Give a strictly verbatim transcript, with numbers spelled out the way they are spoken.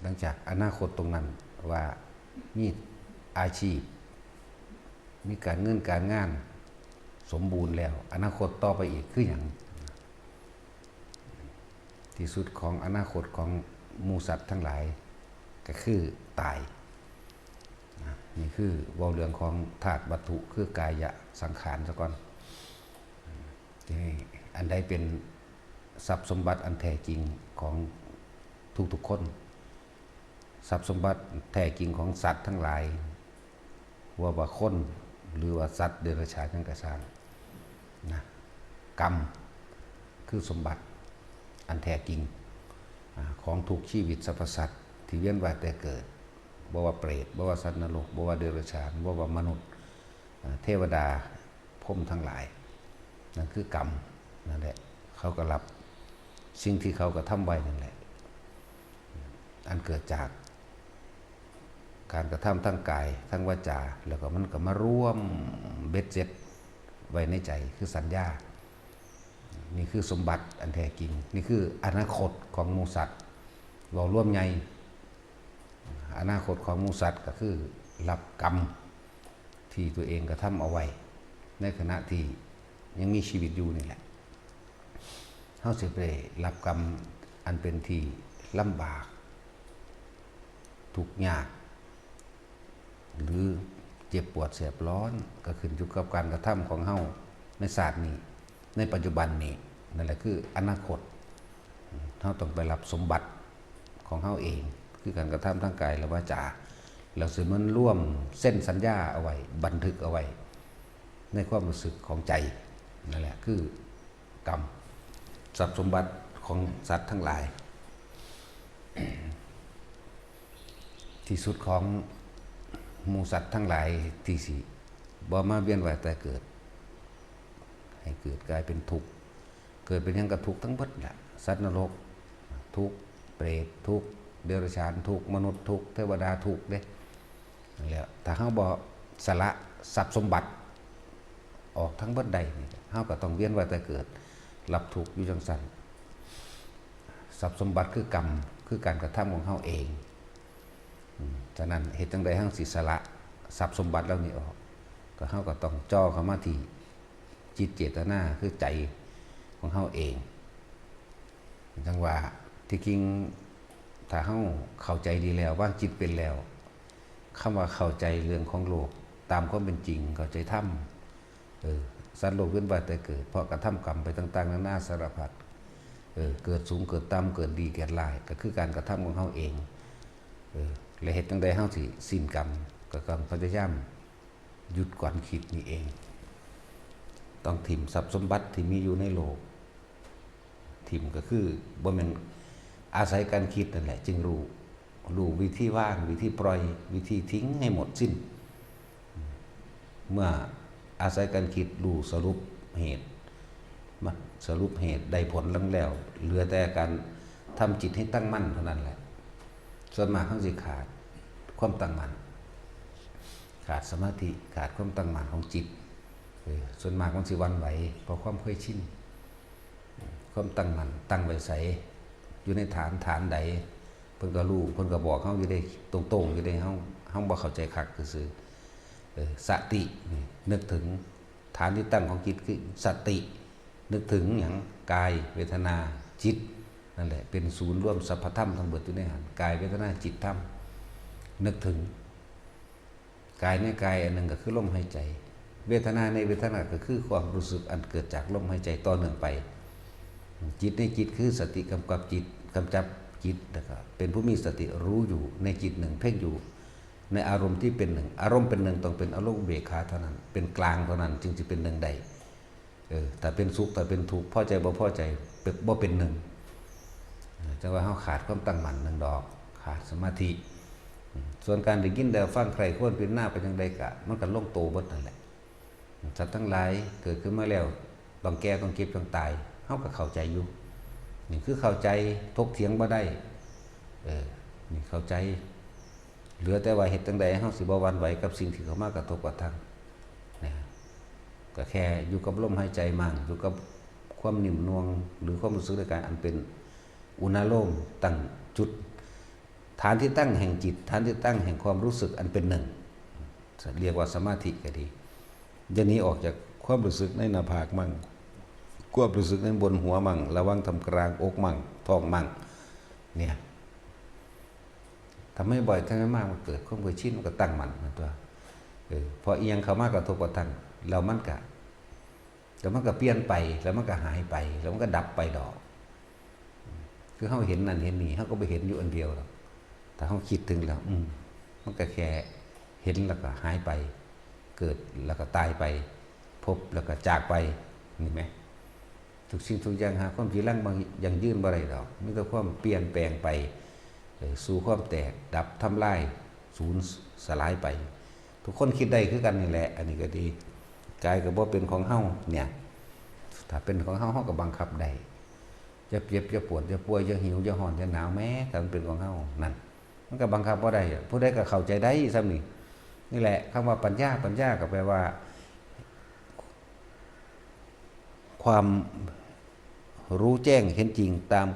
หลังจากอนาคตตรงนั้นว่ามีอาชีพ มีการเงินการงานสมบูรณ์แล้ว อนาคตต่อไปอีกคือหยัง ที่สุดของอนาคตของหมู่สัตว์ทั้งหลายก็คือตายนะ นี่คือเว้าเรื่องของธาตุวัตถุคือกายะสังขารซะก่อน ทีนี้อันใดเป็นทรัพย์สมบัติอันแท้จริงของทุกๆคน ทรัพย์สมบัติแท้จริงของสัตว์ทั้งหลาย ว่าว่าคนหรือว่าสัตว์เดรัจฉานหยังกะซ่างนะ กรรมคือสมบัติอันแท้จริง อ่า ของทุกชีวิตสรรพสัตว์ที่เวียนว่ายแต่เกิด บ่ว่าเปรต บ่ว่าสัตว์นรก บ่ว่าเดรัจฉาน บ่ว่ามนุษย์ อ่า เทวดา พรหมทั้งหลาย นั่นคือกรรม นั่นแหละ เขาก็รับสิ่งที่เขากระทำไว้นั่นแหละ อันเกิดจากการกระทำทางกาย ทางวาจา แล้วก็มันก็มารวมเบ็ดเสร็จไว้ในใจ คือสัญญา นี่คือสมบัติอันแท้จริง นี่คืออนาคตของหมู่สัตว์ เว้ารวมใหญ่ อนาคตของหมู่สัตว์ก็คือรับกรรมที่ตัวเองกระทำเอาไว้ ในขณะที่ยังมีชีวิตอยู่นี่แหละ เฮาสิไปรับกรรมอันเป็นที่ลำบาก ทุกข์ยาก หรือเจ็บปวดแสบร้อน ก็ขึ้นอยู่กับการกระทำของเฮาในชาตินี้ ในปัจจุบันนี้ นั่นแหละคืออนาคต เฮาต้องไปรับสมบัติของเฮาเอง คือการกระทำทางกายและวาจา แล้วสิมันรวมเซ็นสัญญาเอาไว้ บันทึกเอาไว้ ในความรู้สึกของใจ นั่นแหละคือกรรม ทรัพย์สมบัติของสัตว์ทั้งหลาย ที่สุดของหมู่สัตว์ทั้งหลายที่สิบ่มาเวียนว่ายตายเกิด ให้เกิดกลายเป็นทุกข์ เกิดเป็นหยังก็ทุกข์ทั้งเบิดแหละ สัตว์นรกทุกข์ เปรตทุกข์ เดรัจฉานทุกข์ มนุษย์ทุกข์ เทวดาทุกข์เด้ นั่นแหละ ถ้าเฮาบ่สละทรัพย์สมบัติออกทั้งเบิดได้นี่ เฮาก็ต้องเวียนว่ายตายเกิด รับทุกข์อยู่จังซั่น ทรัพย์สมบัติคือกรรม คือการกระทำของเฮาเอง อืม ฉะนั้นเฮ็ดจั่งใดเฮาสิสละทรัพย์สมบัติเหล่านี้ออก ก็เฮาก็ต้องจ่อเข้ามาที่จิตเจตนา คือใจของเฮาเอง จั่งว่าที่จริงถ้าเฮาเข้าใจดีแล้ว วางจิตเป็นแล้ว คำว่าเข้าใจเรื่องของโลกตามความเป็นจริง เข้าใจธรรม เออ สัตว์โลกเวียนว่ายตายเกิด เพราะกระทำกรรมไปต่างๆนานาสารพัด เออ เกิดสูงเกิดต่ำ เกิดดีเกิดร้าย ก็คือการกระทำของเฮาเอง เออ และเฮ็ดจั่งใดเฮาสิสิ้นกรรม ก็ต้องพยายามหยุดก่อนคิดนี่เอง ต้องถิ่มทรัพย์สมบัติที่มีอยู่ในโลก ถิ่มก็คือบ่แม่น อาศัยการคิดนั่นแหละ จึงรู้ รู้วิธีวาง วิธีปล่อย วิธีทิ้งให้หมดสิ้น เมื่ออาศัยการคิดรู้สรุปเหตุ มาสรุปเหตุได้ผลแล้ว เหลือแต่การทำจิตให้ตั้งมั่นเท่านั้นแหละ ส่วนมากเฮาสิขาดความตั้งมั่น ขาดสมาธิ ขาดความตั้งมั่นของจิต เออ ส่วนมากมันสิหวั่นไหว เพราะความเคยชิน ความตั้งมั่นตั้งไว้ไส อยู่ในฐาน ฐานใด เพิ่นก็รู้ เพิ่นก็บอกเฮาอยู่เด้ ตรงๆอยู่เด้ เฮา เฮาบ่เข้าใจคักซื่อๆ เออ สติ นี่ นึกถึง ฐานที่ตั้งของจิตคือสติ นึกถึงหยัง กาย เวทนา จิต นั่นแหละ เป็นศูนย์รวมสรรพธรรมทั้งเบิดอยู่ในหั้น กาย เวทนา จิต ธรรม นึกถึง กายในกายอันหนึ่งก็คือลมหายใจ เวทนาในเวทนาก็คือความรู้สึกอันเกิดจากลมหายใจต่อเนื่องไป จิตในจิตคือสติกำกับจิต กำจับจิต แล้วก็เป็นผู้มีสติรู้อยู่ในจิตหนึ่ง เพ่งอยู่ในอารมณ์ที่เป็นหนึ่ง อารมณ์เป็นหนึ่งต้องเป็นอารมณ์อุเบกขาเท่านั้น เป็นกลางเท่านั้น จึงสิเป็นหนึ่งได้ เออ ถ้าเป็นสุข ถ้าเป็นทุกข์ พอใจบ่พอใจ เป็น บ่เป็นหนึ่ง เออ จั่งว่าเฮาขาดความตั้งมั่นหนึ่งดอก ขาดสมาธิ อืม ส่วนการได้ยินได้ฟังใคร่ครวญพิจารณาไปจั่งใดกะ มันก็ลงโตเบิดนั่นแหละ สัตว์ทั้งหลายเกิดขึ้นมาแล้ว ต้องแก่ ต้องเจ็บ ต้องตาย เฮาก็เข้าใจอยู่ นี่คือเข้าใจ ถกเถียงบ่ได้ เออ นี่เข้าใจ เหลือแต่ว่าเฮ็ดจั่งใดเฮาสิบ่หวั่นไหวกับสิ่งที่เข้ามากระทบกระทั่ง นะ ก็แค่อยู่กับลมหายใจมั่ง อยู่กับความนิ่มนวล หรือความรู้สึกในกายอันเป็นอุณาโลม ตั้งจุด ฐานที่ตั้งแห่งจิต ฐานที่ตั้งแห่งความรู้สึกอันเป็นหนึ่ง เรียกว่าสมาธิก็ดี จะหนีออกจากความรู้สึกในหน้าผากมั่ง ความรู้สึกในบนหัวมั่ง ระหว่างท่ามกลางอกมั่ง ท้องมั่ง เนี่ย ทำให้บ่อย ทำให้มาก มันเกิดความเคยชิน มันก็ตั้งมั่นนะตัว เออ พออีหยังเข้ามากระทบกระทั่ง แล้วมันก็ แล้วมันก็เปลี่ยนไป แล้วมันก็หายไป แล้วมันก็ดับไปดอก คือเฮาเห็นนั่นเห็นนี่ เฮาก็บ่เห็นอยู่อันเดียวดอก ถ้าเฮาคิดถึงแล้ว อืม มันก็แค่เห็นแล้วก็หายไป เกิดแล้วก็ตายไป พบแล้วก็จากไป นี่แหม ทุกสิ่งทุกอย่างหาความจีรังยั่งยืนบ่ได้ดอก มีแต่ความเปลี่ยนแปลงไป เอ่อ สู่ความแตก ดับ ทำลาย สูญสลายไป ทุกคนคิดได้คือกันนี่แหละ อันนี้ก็ดี กายก็บ่เป็นของเฮาเนี่ย ถ้าเป็นของเฮา เฮาก็บังคับได้ อย่าเจ็บ อย่าปวด อย่าป่วย อย่าหิว อย่าฮ้อน อย่าหนาวแหม ถ้ามันเป็นของเฮานั่น มันก็บังคับบ่ได้อะ ผู้ใดก็เข้าใจได้ส่ำนี่ นี่แหละ คำว่าปัญญา ปัญญาก็แปลว่า ความรู้แจ้งเห็นจริงตาม